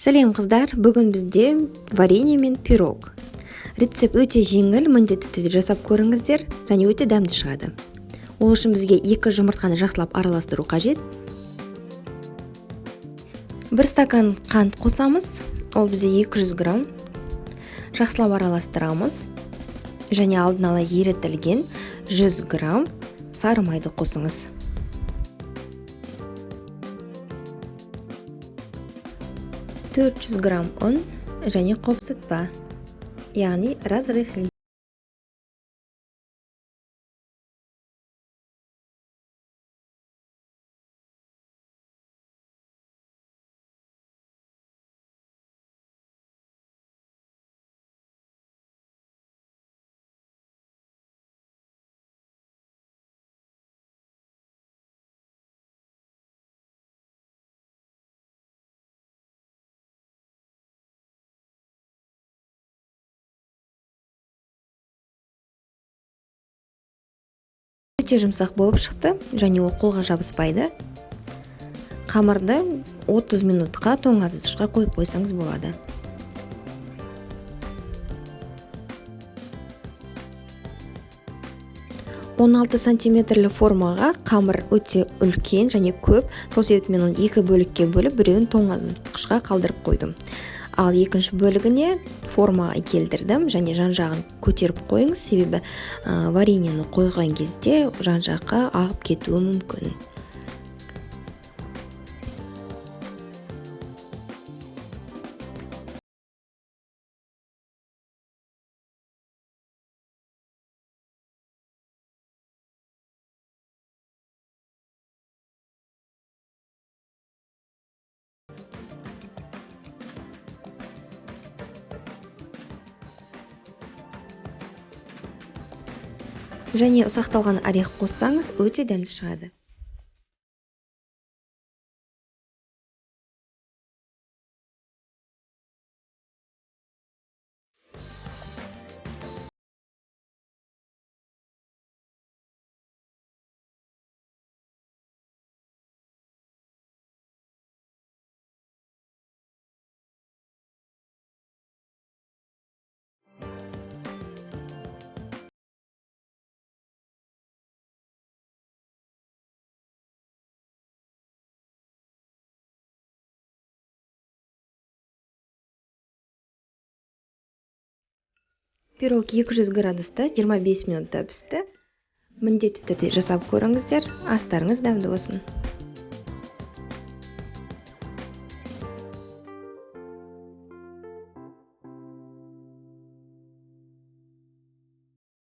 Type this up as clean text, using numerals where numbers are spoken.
Сәлем, қыздар! Бүгін бізде варенье мен пирог. Рецепт өте жеңіл, міндетті түрде жасап көріңіздер және өте дәмді шығады. Ол үшін бізге 2 жұмыртқаны жақсылап араластыру қажет. 1 стакан қант қосамыз, ол бізде 200 грамм. Жақсылап араластырамыз және алдын ала ерітілген 100 грамм сары майды қосыңыз. 400 грамм ұн және қопсытпа, яғни разрыхлитель. Өте жұмсақ болып шықты және ол қолға жабыспайды. Қамырды 30 минутқа тоңазытқышқа қойып қойсаңыз болады. 16 сантиметрлі формаға қамыр өте үлкен және көп, сол себепті мен оны екі бөлікке бөліп, біреуін тоңазытқышқа қалдырып қойдым. Ал екінші бөлігіне формаға келтірдім және жан-жағын көтеріп қойыңыз, себебі вареньені қойған кезде жан-жаққа ағып кетуі мүмкін. Және ұсақталған орех қоссаңыз, өте дәмді шығады. Пирог 200 градуста 25 минутта пісті. Міндетті түрде жасап көріңіздер. Астарыңыз дәмді болсын.